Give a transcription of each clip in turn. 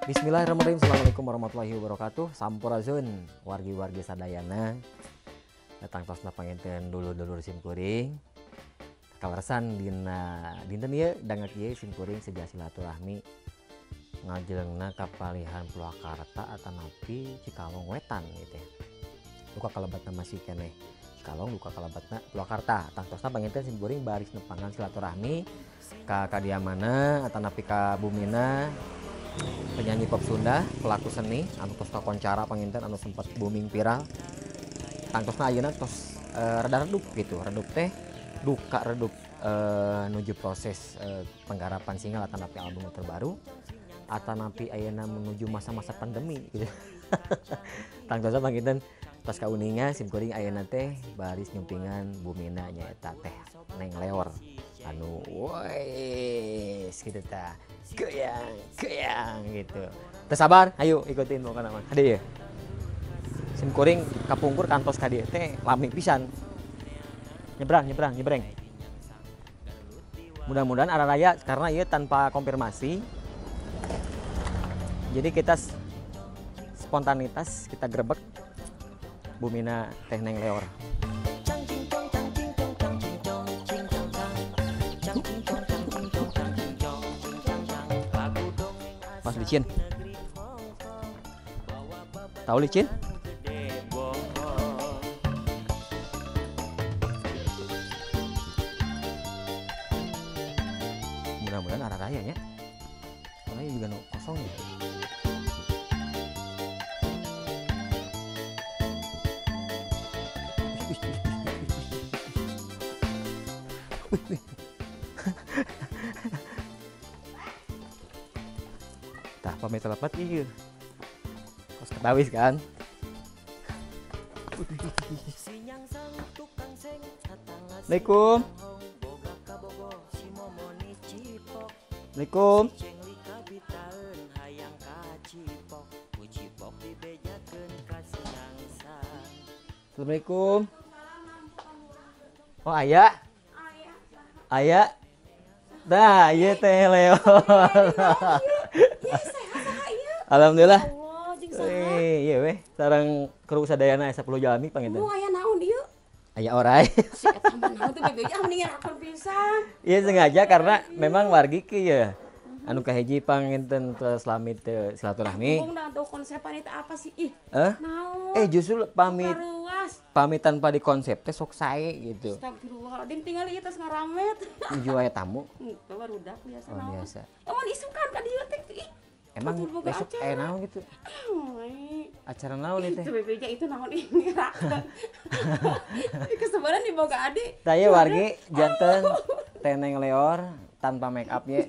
Bismillahirrahmanirrahim. Assalamualaikum warahmatullahi wabarakatuh. Sampurasun wargi-wargi sadayana. Datang tosna panginten dulur-dulur sim kuring. Kaleresan dina dinten ieu danget ieu sim kuring seja silaturahmi ngajelengna kapalihan Purwakarta atanapi Cikalong Wetan gitu ya. Duka kalebatna masih keneh Cikalong, duka kalebatna Purwakarta. Tangtosna panginten sim kuring baris nepangan silaturahmi ka kadiamana atanapi ka bumina penyanyi pop Sunda, pelaku seni anu tos kakoncara panginten anu sempat booming viral. Tangtosna ayeuna tos rada redup gitu. Redup teh duka redup nuju proses penggarapan single atanapi album terbaru atanapi ayeuna menuju masa-masa pandemi gitu. Tangtosna panginten tos kauninga sim kuring ayeuna teh baris nyumpingan bumina nyaeta teh Neng Leor anu wes gitu ta goyang goyang gitu. Teu sabar, ayo ikutin pokona mah. Hade ye. Sim kuring kapungkur kantos ka dieu teh lami pisan. Nyebrang nyebrang nyebreng. Mudah-mudahan arah raya karena ieu tanpa konfirmasi. Jadi kita spontanitas kita grebek bumina teh Neng Leor. Pas licin. Tahu licin? Mudah-mudahan arah raya nya. Soalnya juga nu kosong ya. Wih, wih. Tah pamit telepat ieu. Kos ketawis kan. Assalamualaikum. Assalamualaikum. Assalamualaikum. Oh, aya. Aya. Dah, ieu teh Leo. Alhamdulillah. Iya weh, sareng kru sadayana 10 jalmi panginten. Aya naon ieu? Aya orai. Si eta mah naon teh bebeja mending ngerakeun pisan. Iya sengaja karena memang wargi ki ya. Anu kahiji panginten terus lami teu silaturahmi. Bung dah tuh konsepan itu apa sih? Ih. Naon? Justru pamit. Pamit tanpa dikonsep teh sok sae gitu. Astagfirullahaladzim tinggal ieu tos ngaramet. Nuju aya tamu. Henteu barudak biasa naon. Oh, biasa. Amun isukan ka dieu teh ih. Emang besok naon gitu? Acara naon itu? Itu bebeja itu naon ini ngerakeun. Kesebaran diboga adik. Tah ieu wargi janten teh Neng Leor tanpa make up nya.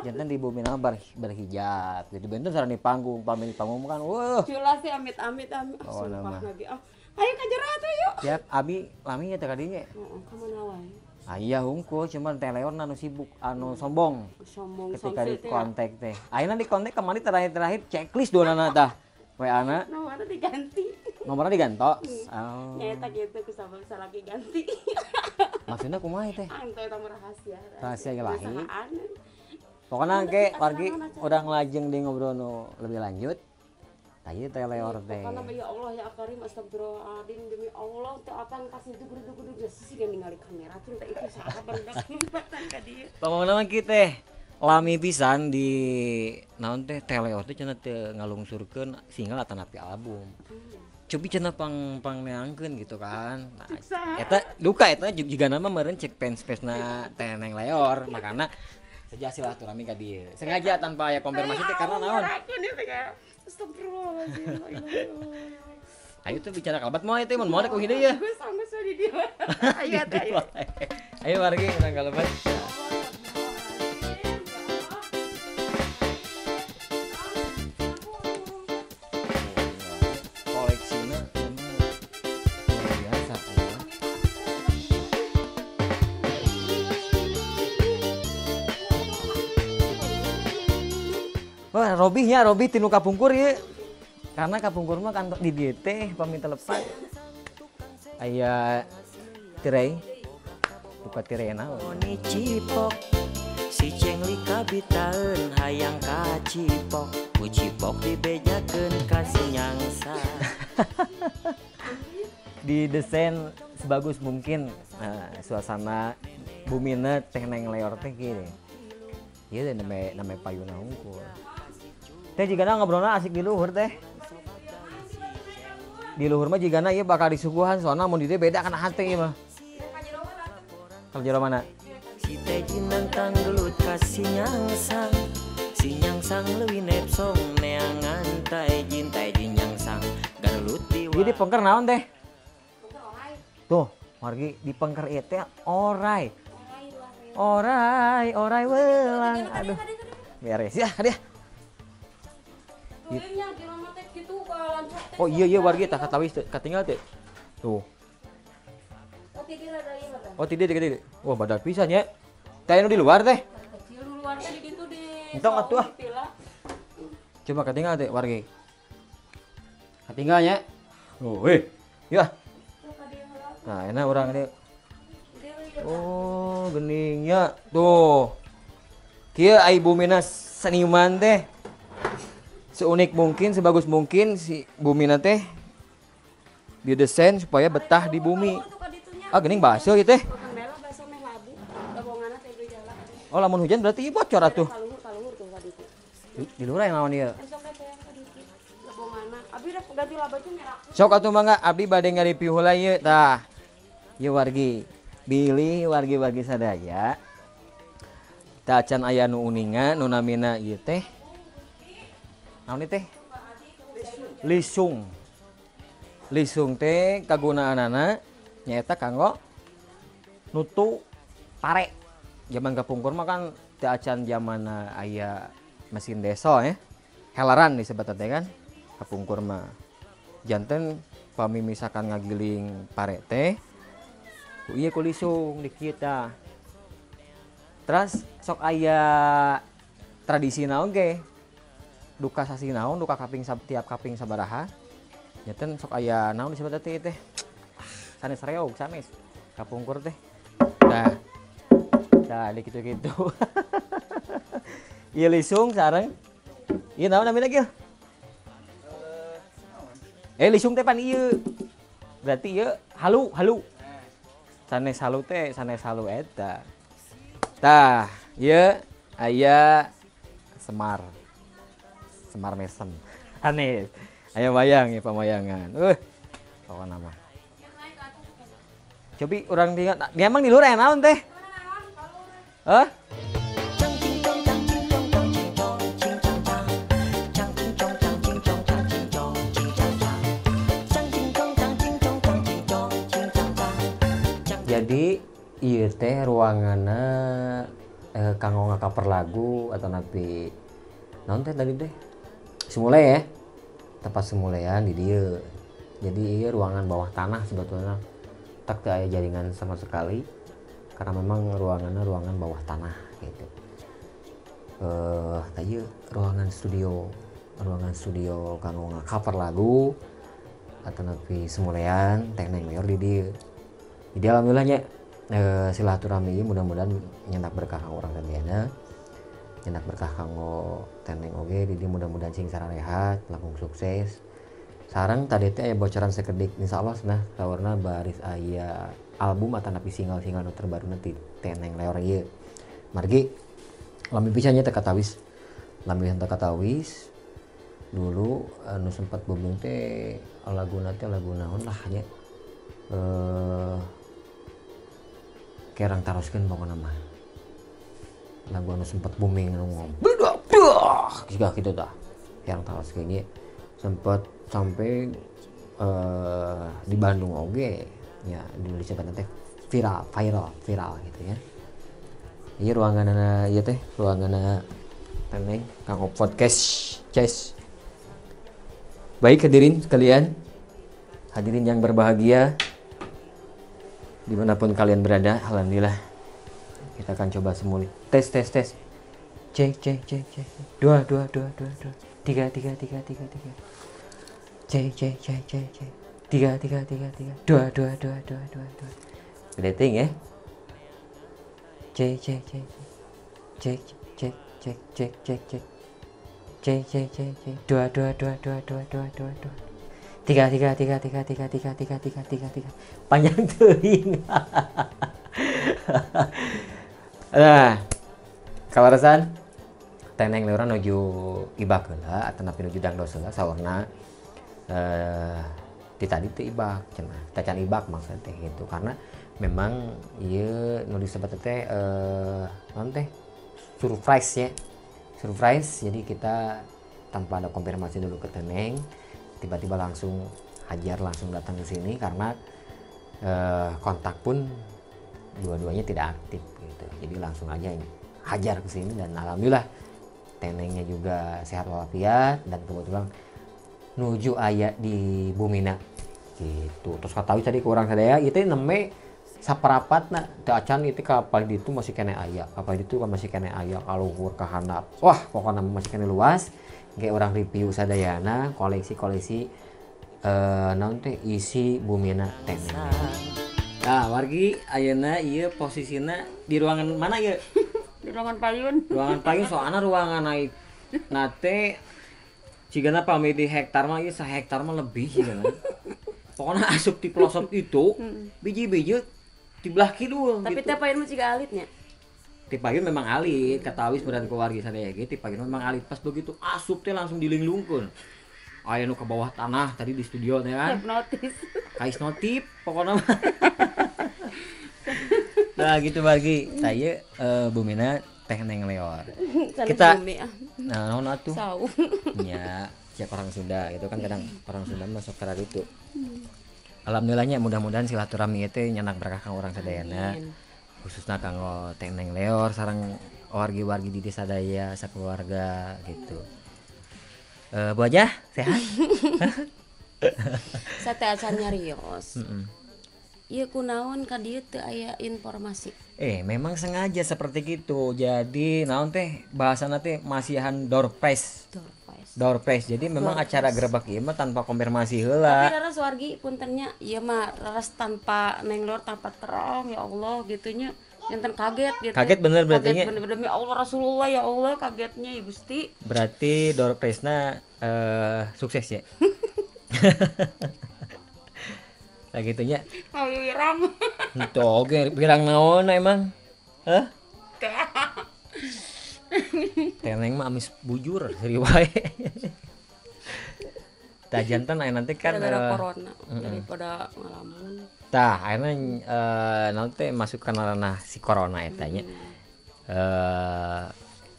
Janten di bumina berhijab. Jadi benten sareng di panggung, pamit di panggung kan weuh. Jelas sih amit-amit amit. Oh, sumpah lagi. Oh. Ayo ka jero atuh yuk. Siap, abi lami nya teh ka dinya. Heeh, ka mana wae. Aya hungkul cuman teh Leor anu sibuk anu sombong. Sombong ketika di kontak teh. Ayeuna di kontak kemari terakhir-terakhir checklist duanana tah. WA-na. Nomorna diganti. Nomorna digantos. Oh. Nyaeta kitu ku sabab salaki ganti. Maksudna kumaha teh? Ante eta mah rahasia. Rahasia ilahi. Pokoknya engke wargi urang lajeng di ngobrol nu lebih lanjut. Tah ieu teh Leor teh. Pokokna ya Allah ya Karim astagfirullahaladzim demi Allah teh akan kasih dugudug-dugudug geus sih ningali kamera teh itu saha barudak lumpatan ka dieu. Pokokna mah kieu teh lami pisan di naon teh teh Leor teh cenah teu ngalungsurkeun single atanapi album. Cobi cenah pang neangkeun gitu kan. Nah, eta duka eta jigana mah meureun cek fans-fansna teh Neng Leor makana saja silaturahmi ka dieu. Sengaja tanpa aya konfirmasi teh karena naon? Astagfirullahaladzim. Ayo tuh bicara kalebat moal teh mun moal ku hideung ya. Geus sanggeus we di dieu. Ayo atuh ayo. Ayo wargi urang kalebat. Koleksina memang luar biasa ya. Wah, Robihnya, Robi tinu kapungkur ya. Karena kapungkur mah kantor di dieu teh pamit lepat. Aya tirai. Buka tirai naon. Cipok si cengli kabitaeun hayang kacipok. Ku cipok dibejakeun ka si nyangsang. Didesain sebagus mungkin suasana bumina teh Neng Leor teh gini. Ieu teh name payuna hungkul. Teh jigana ngobrolna asik di luhur teh. Di luhur mah jigana ieu bakal disuguhan soalna mun di dieu beda kana hate ieu mah. Kalau jero mana? Si Teji nangtang gelut ka si nyangsang. Si nyangsang leuwih nepsong neangan taejin taejin nyangsang garelut di Jadi pengker naon teh? Tuh, margi di pengker ieu teh orai. Orai, orai welang. Aduh. Beres ya, dia. Oh iya iya wargi tah katawis katinggal teh. Tuh. Oh tidak tidak. Wah badak pisan nya. Teh anu di luar teh. Kecil di luar teh di ditu di. Entong atuh ah. Coba katinggal teh wargi. Katinggal nya. Oh, eh. Ya. Nah, enak orang ini. Oh, geningnya. Tuh. Kieu ai bumina seniman teh. Seunik mungkin, sebagus mungkin si bumina teh didesain supaya betah di bumi. Ah, gening baseuh ieu teh. Oh, lamun hujan berarti bocor atuh. Di luhur aya naon ieu? Sok atuh mangga abdi bade ngareview heula ieu tah. Ieu wargi. Bilih wargi-wargi sadaya. Tah acan aya nu uninga nu namina ieu teh. Naon ieu teh? Lisung. Lisung teh kagunaanana nyaeta kanggo nutu pare. Zaman kapungkur mah kan teu acan zamanna aya mesin deso ya. Helaran disebutna teh kan. Kapungkur mah. Janten pami misalkan ngagiling pare teh ku ieu ku lisung dikit tah. Terus sok aya tradisi naon ge? Duka sasi naon, duka kaping tiap kaping sabaraha. Janten sok aya naon disebutna teh teh. Sanes reog sanes kapungkur teh. Tah. Tah di kitu-kitu. Ieu lisung sareng. Ieu naon namina kieu? Lisung teh pan ieu. Berarti ieu halu, halu. Sanes halu teh, sanes halu eta. Tah, ieu aya Semar. Semar mesem. Sanes. Aya wayang ieu pamayangan. Pokona mah. Cobi urang tinggal, dia emang di luhur aya naon teh? Hah? Jadi ieu teh ruanganna kanggo ngakaper lagu atau napi naon teh tadi teh? Semule ya. Tempat semulean di dieu. Jadi ieu ruangan bawah tanah sebetulnya. Tak teu aya jaringan sama sekali karena memang ruangannya ruangan bawah tanah gitu. Tadi ruangan studio kanggo ngacover lagu atau napi semulean teh Neng Leor di dieu. Jadi alhamdulillahnya silaturahmi mudah-mudahan nyenak berkah kanggo urang sadayana, nyenak berkah kanggo Teneng oge. Jadi mudah-mudahan sing sararehat, langkung sukses. Sareng tadi teh aya bocoran sekedik insyaallah nah saurna baris aya album atau napi single-single nu terbaru nanti Teneng Leor ieu. Margi lami pisan nya teh katawis. Lami pisan teh katawis. Dulu anu sempat booming teh laguna teh lagu naon lah nya. Kerang taroskeun pokona mah. Lagu anu sempat booming anu ngomong jiga kitu tah. Kerang taroskeun ieu sempat sampai di Bandung oge ya, di Indonesia kan teh viral gitu ya. Ieu ruanganna ieu teh ruanganna Teneng kanggo podcast ces. Baik hadirin sekalian, hadirin yang berbahagia dimanapun kalian berada, alhamdulillah kita akan coba semuli. Tes tes tes. Cek cek cek cek. 2 2 2 2 2 3 3 3 3 3. C C C C C 3 3 3 3 2 2 2 2 2 2. Gede ya. C C C C cek cek cek cek cek cek. C C C C 2 2 2 2 2 2 2 2 3 3 3 3 3 3 3 3 3 3 panjang teuing. Nah, kaleresan Teh Neng Leor nuju ibak heula atanapi nuju dangdos heula saurna ti tadi teu ibak cenah. Tacan ibak maksud teh gitu karena memang ieu nu disebut teh naon teh surprise ya. Surprise, jadi kita tanpa ada konfirmasi dulu ke Teh Neng, tiba-tiba langsung hajar, langsung datang ke sini karena kontak pun dua-duanya tidak aktif gitu. Jadi langsung aja hajar ke sini dan alhamdulillah Teh Nengnya juga sehat walafiat dan kebetulan nuju aya di bumina gitu. Terus katawi tadi kurang sadaya itu neme saparapatna teu acan itu kapal itu masih kene aya, kapal itu kan masih kene aya kaluhur ka handap. Wah, pokoknya masih kene luas. Kayak orang review sadayana koleksi-koleksi naon teh isi bumina Teh Neng. Nah, wargi ayeuna ieu posisina di ruangan mana ieu? Di ruangan payun. Ruangan payun soalna ruangan naik nate cigana pami di hektar mah ieu sahektar mah lebih cigana. Pokoknya asup di pelosok itu biji-biji di belah kidul. Tapi gitu. Teh payun mah ciga alitnya. Ti payun memang alit, katawis beran keluarga sadaya ge ti payun memang alit. Pas begitu asup teh langsung dilinglungkeun. Aya nu ke bawah tanah tadi di studio teh kan. Hipnotis. Kais notip pokoknya mah. Nah gitu bagi saya bumina Teh Neng Leor. Kita nah naon atuh? Sau. Nya, siap orang Sunda itu kan kadang orang Sunda masuk ke itu. Alhamdulillahnya mudah-mudahan silaturahmi itu nyanak berkah kang urang sadayana. Khususnya kanggo Teh Neng Leor sareng wargi-wargi di desa sadaya sakeluarga gitu. Bu Hajah sehat? Sate acan nyarios. Ieu kunaon ka dieu teu aya informasi. Memang sengaja seperti gitu. Jadi naon teh bahasana teh masihan door prize. Door prize. Jadi memang door acara gerebek ieu mah tanpa konfirmasi heula. Tapi raras wargi puntennya ieu mah raras tanpa Neng Leor tanpa terang ya Allah gitunya. Janten kaget gitu. Kaget bener berarti kaget bener demi Allah Rasulullah ya Allah kagetnya ya Gusti. Berarti door prize-na sukses ya. Nah gitunya. Mau wirang. Itu oge wirang naon emang? Hah? Teh Neng mah amis bujur seri wae. Tah jantan aya nanti kan gara-gara corona daripada ngalamun. Tah ayeuna nanti masuk ke ranah si corona eta nya.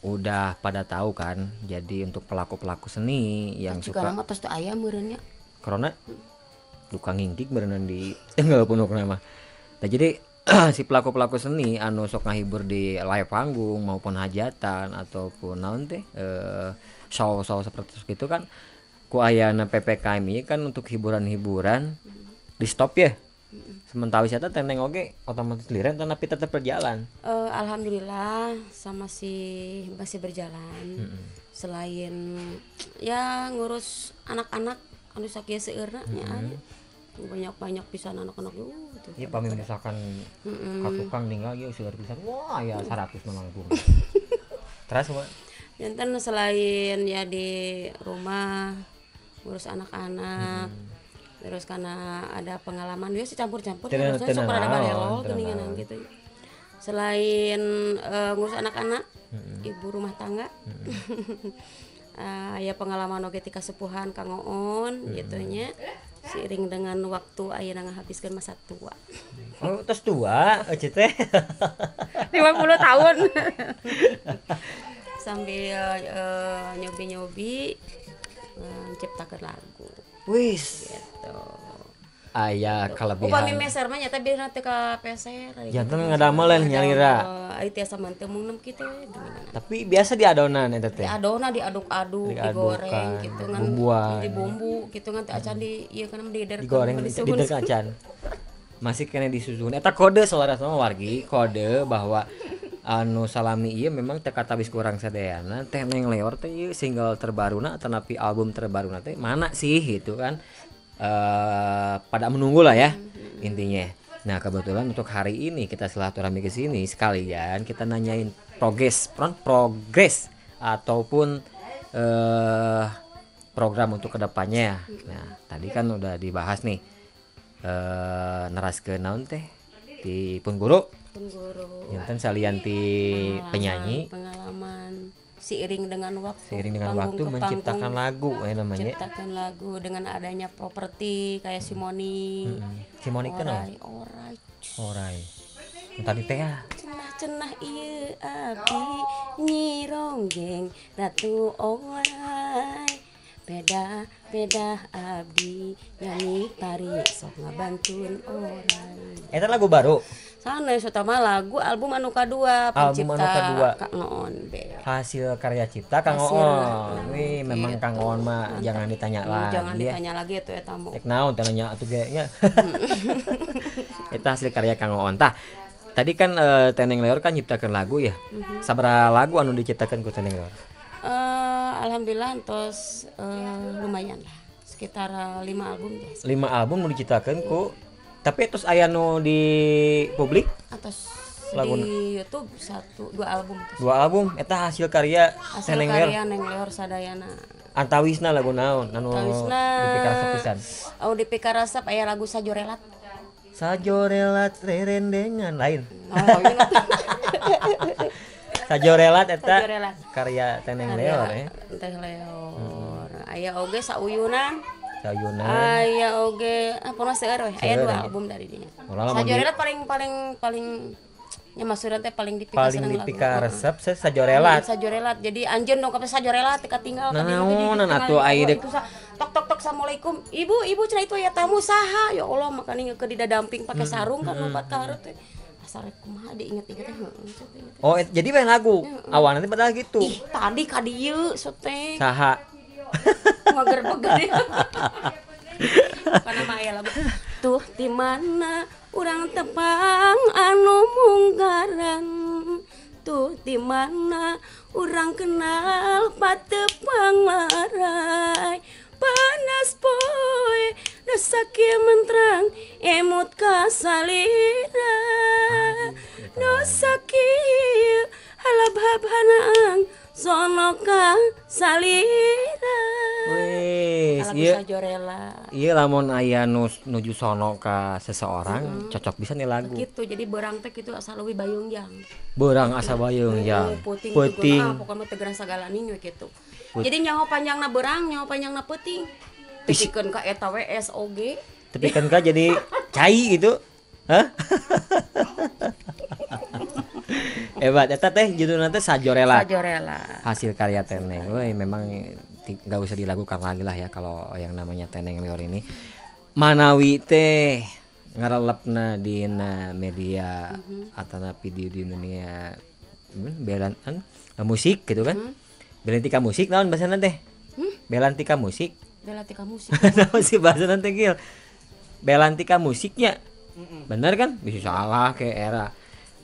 Udah pada tahu kan. Jadi untuk pelaku-pelaku seni yang suka mah tos teu aya meureun nya. Corona duka ngingkik berenang di tenggal punuk nama. Nah jadi si pelaku-pelaku seni anu sok ngahibur di live panggung maupun hajatan ataupun naon teh show-show seperti itu kan ku ayana PPKM ini kan untuk hiburan-hiburan di stop ya. Sementara wisata Teh Neng oge otomatis liren tapi tetap berjalan. Alhamdulillah sama si masih berjalan. Selain ya ngurus anak-anak anu sakieu seueurna nya banyak-banyak pisan anak-anak gitu. Iya pami misalkan ka tukang ninggal ieu seueur pisan. Wah ya 100 mah langkung. Terus mah janten selain ya di rumah ngurus anak-anak terus karena ada pengalaman dia sih campur-campur terus sok ada barelol geuningan gitu. Selain ngurus anak-anak, ibu rumah tangga. Ya pengalaman oge ti kasepuhan Kang Oon gitu nya. Seiring dengan waktu ayeuna ngahabiskeun masa tua. Oh, tos tua euy teh. 50 tahun. Sambil nyobi-nyobi menciptakan lagu. Wis. Gitu. Aya kelebihan. Upami meser mah nyata bieu teh ka peser. Janten ngadamelan nyalira. Ai tiasa mah teu mungnem kitu Tapi biasa diadonan eta teh. Diadonan diaduk-aduk, digoreng gitu ngan dibumbu gitu ngan teu acan di ieu kana diderkeun. Digoreng diderkeun acan. Masih kena disusun. Eta kode salarasna wargi, kode bahwa anu salami ieu memang teu katabis kurang sadayana Teh Neng Leor teh ieu single terbaruna atanapi album terbaruna teh mana sih gitu kan. Pada menunggu lah ya intinya. Nah kebetulan untuk hari ini kita silaturahmi ke sini sekalian kita nanyain progres ataupun program untuk kedepannya ya. Nah, tadi kan udah dibahas nih neraskeun naon teh di pun guru. Pun guru. Janten salian ti penyanyi, pengalaman seiring dengan waktu. Seiring dengan waktu menciptakan lagu ya namanya. Menciptakan lagu dengan adanya properti kayak Simoni. Simoni itu naon? Orai. Orai. Tadi teh ya. Cenah-cenah ieu abdi Nyi Ronggeng Ratu Orai. Beda-beda abdi nyanyi tari sok ngabantun orai. Eta lagu baru? Sanes eta mah lagu album anu kadua album anu kadua Kang Oon be. Hasil karya cipta Kang Oon. Wih, memang gitu. Kang Oon mah jangan ditanya lagi. Jangan ditanya lagi atuh eta mah. Rek naon teh nanya atuh ge nya. Eta hasil karya Kang Oon. Tah, tadi kan Teneng Leor kan nyiptakeun lagu ya. Sabaraha lagu anu diciptakeun ku Teneng Leor? Alhamdulillah entos lumayan lah, sekitar 5 album ya. 5 album nu diciptakeun ku, tapi terus aya nu di publik? Atos lagu di YouTube 1 2 album. 2 album eta hasil karya hasil Teneng Leor. Karya Neng Leor sadayana. Antawisna lagu naon anu dipikaresep pisan? Oh, dipikaresep aya lagu Sajorelat. Sajorelat rerendengan lain. Oh, iya. Sajorelat eta karya Teneng Leor ya. Teh Leor. Aya oge Sauyunan. Sauyunan. Aya oge pokona seueur we. Aya 2 album dari dinya. Sajorelat paling nya maksudna teh paling dipikaresep Sajorelat. Sajorelat. Jadi anjeun dong ka Sajorelat teh katinggal ka dieu. Naonan atuh ai deuk. Tok tok tok assalamualaikum. Ibu, ibu cenah itu aya tamu saha? Ya Allah, makanya ngeukeun didadamping pake sarung kan lompat ka hareup teh. Asal kumaha diinget-inget teh heeh. Oh, jadi bae lagu. Awalna teh padahal gitu. Ih, tadi ka dieu so teh. Saha? Ngagerbeg gede. Kana mah aya lagu. Tuh di mana urang tepang anu munggaran. Tuh di mana urang kenal patepang marai. Panas poe dosa kieu menterang emut kasalira. Dosa kieu halabhab-hanaang sono kasalira. Wis, ieu ieu lamun aya nu nuju sono ka seseorang cocok bisa nih lagu. Gitu, jadi beurang teh kitu asa leuwih bayungjang. Beurang asa bayungjang. Peuting. Ah, pokona mah teu gerang sagala ning we kitu. Jadi nyaho panjangna beurang, nyaho panjangna peuting. Tepikeun ka eta we SOG. Tepikeun ka jadi cai gitu. Hah? Hebat, eta teh judulna teh Sajorelat. Sajorelat. Hasil karya Teneng. Woi, memang nggak usah dilakukan lagi lah ya kalau yang namanya Teneng Leor ini. Manawi teh ngarelepna dina media atana video di dunia belan musik gitu kan. Belantika musik naon bahasana teh? Belantika musik. Belantika musik. Naon sih bahasana teh Gil? Belantika musiknya. Bener kan? Bisa salah kayak era.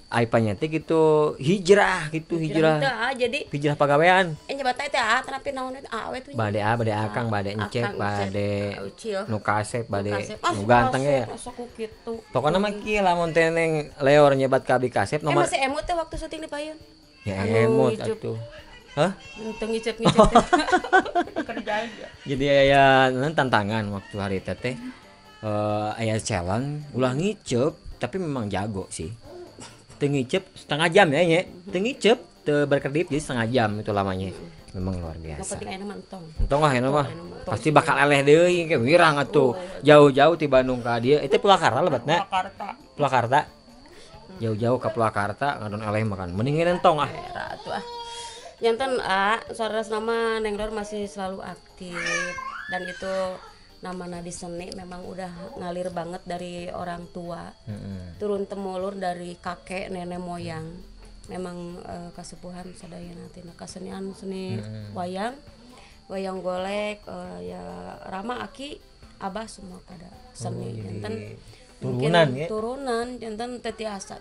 Aipanya teh gitu hijrah gitu hijrah. Jadi hijrah pagawean. Nyebat teh ah tapi naon teh awe tuh. Bade a bade akang bade encep bade nu kasep bade nu ganteng ya. Kitu. Pokona mah kieu lamun Teneng Leor nyebat ka abdi kasep nomor. Masih emut teh waktu syuting di payun. Ya emut atuh. Hah? Teu ngicep-ngicep teh. Jadi aya tantangan waktu hari teh aya challenge ulah ngicep tapi memang jago sih. Teu ngicep setengah jam ya nya. Teu ngicep teu berkedip jadi setengah jam itu lamanya. Memang luar biasa. Penting aya mah entong. Entong lah aya mah. Pasti bakal eleh deui ke wirang atuh. Jauh-jauh ti Bandung ka dieu. Itu Purwakarta lebatna. Purwakarta. Purwakarta. Jauh-jauh ka Purwakarta ngadon eleh makan. Mending entong ah. Era atuh ah. Janten ah, saudara nama Neng Leor masih selalu aktif dan itu nama nadi seni memang udah ngalir banget dari orang tua. Turun temurun dari kakek nenek moyang. Memang kasepuhan sadayana tina kasenian seni wayang, wayang golek, ya Rama Aki Abah semua pada seni. Janten turunan ya. Turunan janten teu tiasa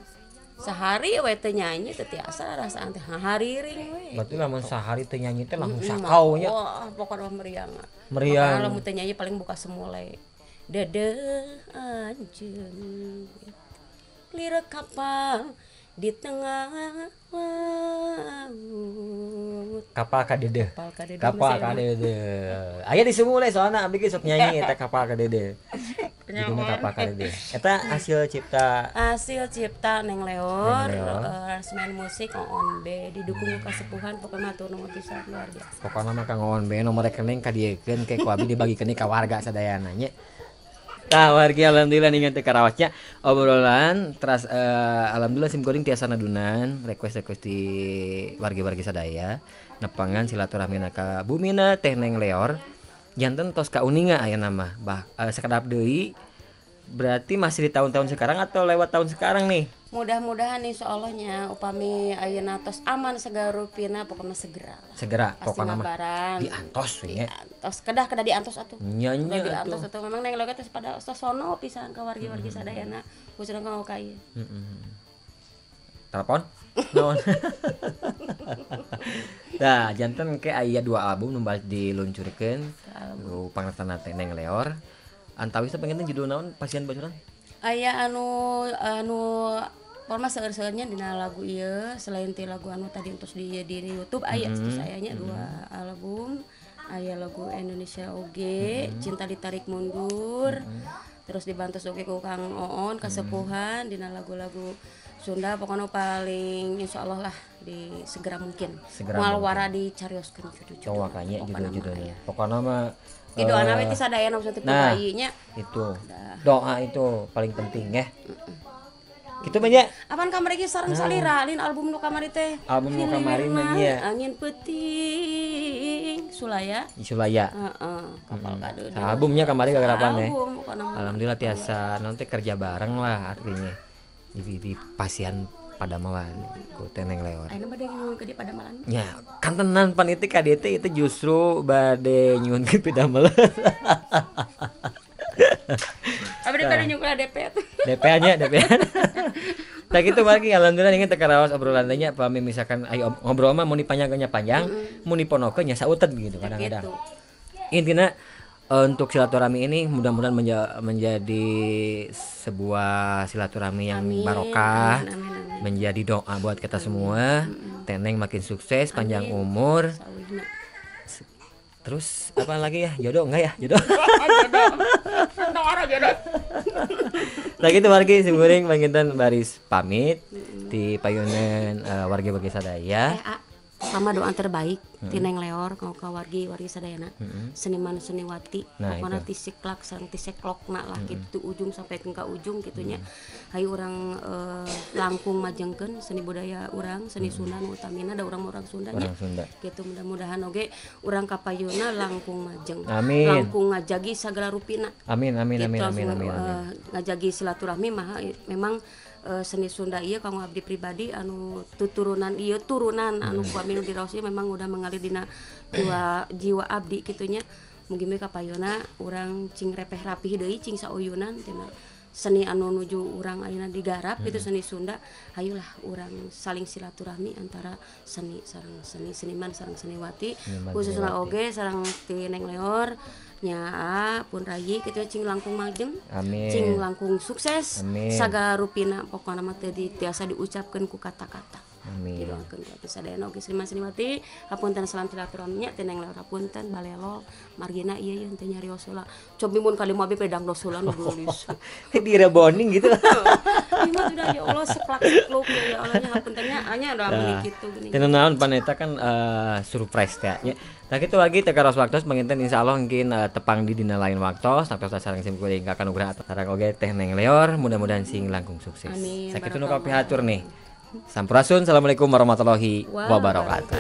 sehari we teu nyanyi teu tiasa rasaan teh hariring we. Berarti lamun sehari teu nyanyi teh langsung sakau nya. Wah, pokona mah meriang. Meriang. Lamun teu nyanyi paling buka semule. Dede anjeun. Lirek kapal di tengah laut. Kapal kadede. Kapal kadede. Aya di Sumule soalna abdi ge sok nyanyi eta kapal kadede. Judulna kapal kadede. Eta hasil cipta Neng Leor, aransemen musik Oon B didukung ku kasepuhan pokona matur nuhun pisan luar biasa. Pokona mah Kang Oon B nomor rekening kadiekeun ke ku abdi dibagikeun ka warga sadayana nya. Tah wargi alhamdulillah ningan teu karawasnya obrolan teras alhamdulillah sim kuring tiasa nadunan request-request di wargi-wargi sadaya nepangan silaturahmina ka bumina Teh Neng Leor janten tos kauninga aya nama bah sakedap deui berarti masih di tahun-tahun sekarang atau lewat tahun sekarang nih? Mudah-mudahan insyaallah-nya upami ayeuna tos aman segala rupina pokona segera lah. Segera pokona mah diantos we nya. Diantos kedah diantos atuh. Nya nya diantos atuh memang Neng Leor teh pada sono pisan ka wargi-wargi sadayana khususna ka ka ieu. Telepon? Naon? Nah, janten ke aya 2 album nu balik diluncurkeun ku pangertana Teh Neng Leor. Antawis teh pengen judul naon pasien bocoran? Aya anu pokona seueur-seueurnya dina lagu ieu selain ti lagu anu tadi entos di YouTube aya terus ayanya 2 album, aya lagu Indonesia oge, Cinta Ditarik Mundur. Terus dibantos oge ku Kang Oon kasepuhan dina lagu-lagu Sunda pokona paling insyaallah lah di segera mungkin. Moal wara dicarioskeun judul-judul. Wakanya judul-judulnya. Pokona mah doana we ti sadayana maksud ti bayi nya. Itu. Doa itu paling penting ya. Kitu mah nya. Apan kamari ge sareng salira lain album nu kamari teh. Album nu kamari mah nya. Angin peuting Sulaya. Sulaya. Heeh, kapal kadeudeung. Albumnya kamari gagarapan ya. Alhamdulillah tiasa naon teh kerja bareng lah artinya. Di pasian padamelan ku Teh Neng Leor. Ayeuna bade nyuhunkeun di padamelan. Nya, kantenan pan itu ka dieu teh itu justru bade nyuhunkeun padamelan. Abdi bade nyuhunkeun DP. DP nya, DP. Tah kitu wargi alhamdulillah ingin teu karaos obrolan teh nya pami misalkan ayo ngobrol mah mun dipanjangkeun nya panjang, mun diponokeun nya sautet gitu kadang-kadang. Intina untuk silaturahmi ini mudah-mudahan menjadi sebuah silaturahmi yang barokah, amin, amin, amin. Menjadi doa buat kita semua. Teh Neng makin sukses, panjang umur. Terus apa lagi ya? Jodoh enggak ya? Jodoh. Jodoh. Nah gitu wargi simkuring panginten baris pamit di payunan wargi-wargi sadaya. Sama doa terbaik ti Neng Leor ka wargi-wargi sadayana seniman seniwati pokona ti siklak sareng ti seklokna lah kitu ujung sampai ka ujung kitunya hayu urang langkung majengkeun seni budaya urang seni Sunda nu utamina da urang Sunda nya kitu mudah-mudahan oge urang kapayuna langkung majeng. Amin. Langkung ngajagi sagala rupina. Amin amin amin amin amin. Ngajagi silaturahmi mah memang seni Sunda ieu kanggo abdi pribadi anu tuturunan ieu turunan anu ku abdi nu diraos ieu memang udah mengalir dina jiwa abdi kitunya mugi we kapayuna urang cing repeh rapih deui cing sauyunan tina seni anu nuju urang ayeuna digarap gitu seni Sunda hayulah urang saling silaturahmi antara seni sareng seni seniman sareng seniwati khususna oge sareng ti Neng Leor nya pun rayi kitu cing langkung majeng. Amin. Cing langkung sukses. Sagala rupina pokona mah teu tiasa diucapkeun ku kata-kata. Amin. Didoakeun ku abdi sadayana oge seniman seniwati hapunten salam silaturahmi nya teh Neng Leor hapunten balelo margina ieu ieu teh nyarios heula cobi mun kali moal pedang dos heula nu geulis direboning gitu. Ieu mah sudah ya Allah seklak-sekluk ya Allah nya hapunten nya anya udah meuni kitu geuning. Teu naon pan eta kan surprise teh nya. Nah kitu lagi teu karaos waktos panginten insyaallah mungkin tepang di dina lain waktos waktos sareng sim kuring ka Nugraha sareng oge Teh Neng Leor mudah-mudahan sing langkung sukses. Sakitu nu kapihatur nih. Sampurasun, assalamualaikum warahmatullahi wabarakatuh.